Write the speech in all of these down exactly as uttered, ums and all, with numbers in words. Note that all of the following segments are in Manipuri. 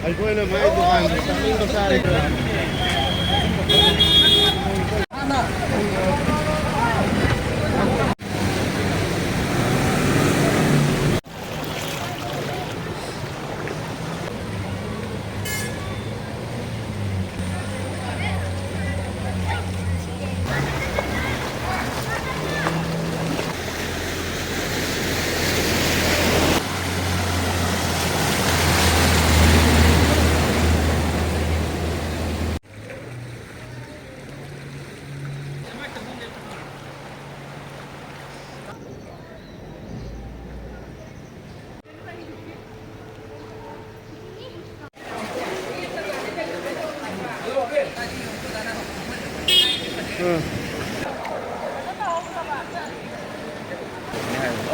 ꯑꯩꯈꯣꯏꯅ ꯃꯥꯏ ꯗꯨꯀꯥꯟꯗ ꯆꯠꯅꯤꯡꯕ ꯆꯥꯔꯦ꯫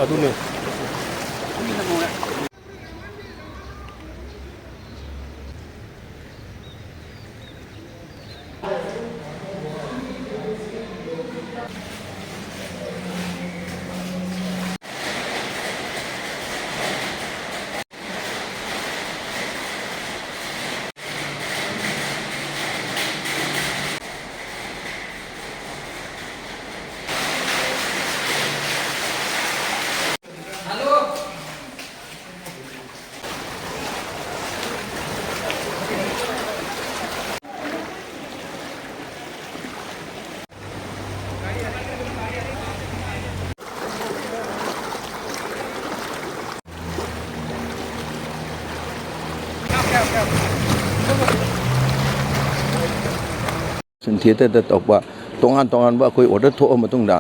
ꯑꯗꯨꯅꯦ꯫ ꯑꯣꯄꯔꯦꯁꯟ ꯊꯤꯌꯦꯇꯔꯗ ꯇꯧꯕ ꯇꯣꯉꯥꯟ ꯇꯣꯉꯥꯟꯕ ꯑꯩꯈꯣꯏ ꯑꯣꯔꯗꯔ ꯊꯣꯛꯑ ꯃꯇꯨꯡꯗ,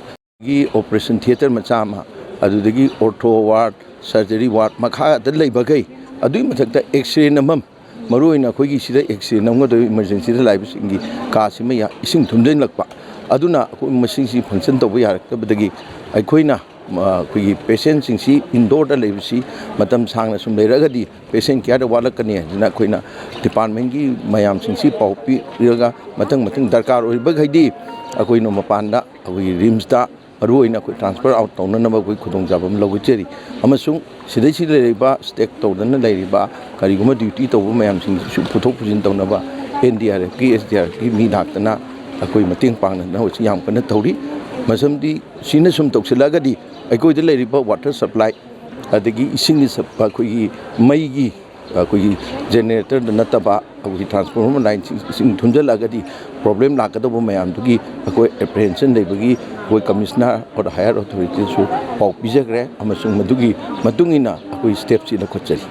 ꯒꯤ ꯑꯣꯄꯔꯦꯁꯟ ꯊꯤꯌꯦꯇꯔ ꯃꯆꯥ ꯑꯃ, ꯑꯗꯨꯗꯒꯤ ꯑꯣꯔꯊꯣ ꯋꯥꯔꯗ, ꯁꯔꯖꯔꯤ ꯋꯥꯔꯗ ꯃꯈꯥꯗ ꯂꯩꯕꯈꯩ, ꯑꯗꯨꯒꯤ ꯃꯊꯛꯇ ꯑꯦꯛꯁꯔꯦ ꯅꯝꯐꯝ, ꯃꯔꯨꯑꯣꯏꯅ ꯑꯩꯈꯣꯏꯒꯤ ꯁꯤꯗ ꯑꯦꯛꯁꯔꯦ ꯅꯝꯒꯗꯧꯔꯤꯕ ꯏꯃꯔꯖꯦꯟꯁꯤꯗ ꯂꯥꯛꯏꯕꯁꯤꯡꯒꯤ ꯀꯥꯁꯤꯃ ꯌꯥ-, ꯏꯁꯤꯡ ꯊꯨꯝꯖꯤꯜꯂꯛꯄ, ꯑꯗꯨꯅ ꯑꯩꯈꯣꯏ ꯃꯁꯤꯁꯤ ꯐꯪꯁꯟ ꯇꯧꯕ ꯌꯥꯔꯛꯇꯕꯗꯒꯤ ꯑꯩꯈꯣꯏꯅ, ꯑ, ꯑꯩꯈꯣꯏꯒꯤ ꯄꯦꯁꯦꯟꯁꯤꯡꯁꯤ ꯏꯟꯗꯣꯔꯗ ꯂꯩꯕꯁꯤ ꯃꯇꯝ ꯁꯥꯡꯅ ꯁꯨꯝ ꯂꯩꯔꯒꯗꯤ ꯄꯦꯁꯦꯟ ꯀꯤꯌꯔꯗ ꯋꯥꯠꯂꯛꯀꯅꯤ ꯍꯥꯏꯗꯅ ꯑꯩꯈꯣꯏꯅ ꯗꯤꯄꯥꯔꯠꯃꯦꯟꯒꯤ ꯃꯌꯥꯝꯁꯤꯡꯁꯤ ꯄꯥꯎ ꯄꯤꯔꯒ ꯃꯊꯪ ꯃꯊꯪ ꯗꯔꯀꯥꯔ ꯑꯣꯏꯔꯤꯕꯈꯩꯗꯤ ꯑꯩꯈꯣꯏꯅ ꯃꯄꯥꯟꯗ ꯑꯩꯈꯣꯏꯒꯤ ꯔꯤꯝꯁꯇ ꯃꯔꯨꯑꯣꯏꯅ ꯑꯩꯈꯣꯏ ꯇ꯭ꯔꯥꯟꯁꯐꯔ ꯑꯥꯎꯠ ꯇꯧꯅꯅꯕ ꯑꯩꯈꯣꯏ ꯈꯨꯗꯣꯡꯆꯥꯕ ꯑꯃ ꯂꯧꯖꯔꯤ꯫ ꯑꯃꯁꯨꯡ ꯁꯤꯗꯩꯁꯤꯗ ꯂꯩꯔꯤꯕ ꯁ꯭ꯇꯦꯛ ꯇꯧꯗꯅ ꯂꯩꯔꯤꯕ ꯀꯔꯤꯒꯨꯝꯕ ꯗ꯭ꯌꯨꯇꯤ ꯇꯧꯕ ꯃꯌꯥꯝꯁꯤꯡꯁꯤꯁꯨ ꯄꯨꯊꯣꯛ ꯄꯨꯁꯤꯟ ꯇꯧꯅꯕ ꯑꯦꯟ ꯗꯤ ꯑꯥꯔ ꯑꯦꯐꯀꯤ, ꯑꯦꯁ ꯗꯤ ꯑꯥꯔ ꯑꯦꯐꯀꯤ ꯃꯤ ꯂꯥꯛꯇꯅ ꯑꯩꯈꯣꯏ ꯃꯇꯦꯡ ꯄꯥꯡꯅꯗꯅ ꯍꯧꯖꯤꯛ ꯌꯥꯝ ꯀꯟꯅ ꯇꯧꯔꯤ꯫ ꯃꯁꯤꯃꯗꯤ ꯁꯤꯅ ꯁꯨꯝ ꯇꯧꯁꯤꯜꯂꯛꯑꯒꯗꯤ ꯑꯩꯈꯣꯏꯗ ꯂꯩꯔꯤꯕ ꯋꯥꯇꯔ ꯁꯄ꯭ꯂꯥꯏ, ꯑꯗꯒꯤ ꯏꯁꯤꯡꯒꯤ ꯁꯞ-, ꯑꯩꯈꯣꯏꯒꯤ ꯃꯩꯒꯤ, ꯑꯩꯈꯣꯏꯒꯤ ꯖꯦꯅꯦꯔꯦꯇꯔꯗ ꯅꯠꯇꯕ ꯑꯩꯈꯣꯏꯒꯤ ꯇ꯭ꯔꯥꯟꯁꯐꯣꯔꯃꯔ ꯂꯥꯏꯟꯁꯤꯡ ꯏꯁꯤꯡ ꯊꯨꯝꯖꯤꯜꯂꯛꯑꯒꯗꯤ ꯄ꯭ꯔꯣꯕ꯭ꯂꯦꯝ ꯂꯥꯛꯀꯗꯧꯕ ꯃꯌꯥꯝꯗꯨꯒꯤ ꯑꯩꯈꯣꯏ ꯑꯦꯄ꯭ꯔꯤꯍꯦꯟꯁꯟ ꯂꯩꯕꯒꯤ ꯑꯩꯈꯣꯏ ꯀꯃꯤꯁꯅꯔ ꯑꯣꯔ ꯍꯥꯌꯔ ꯑꯣꯊꯣꯔꯤꯇꯤꯗꯁꯨ ꯄꯥꯎ ꯄꯤꯖꯈ꯭ꯔꯦ, ꯑꯃꯁꯨꯡ ꯃꯗꯨꯒꯤ ꯃꯇꯨꯡ ꯏꯟꯅ ꯑꯩꯈꯣꯏ ꯁ꯭ꯇꯦꯞꯁꯤ ꯂꯧꯈꯠꯆꯔꯤ꯫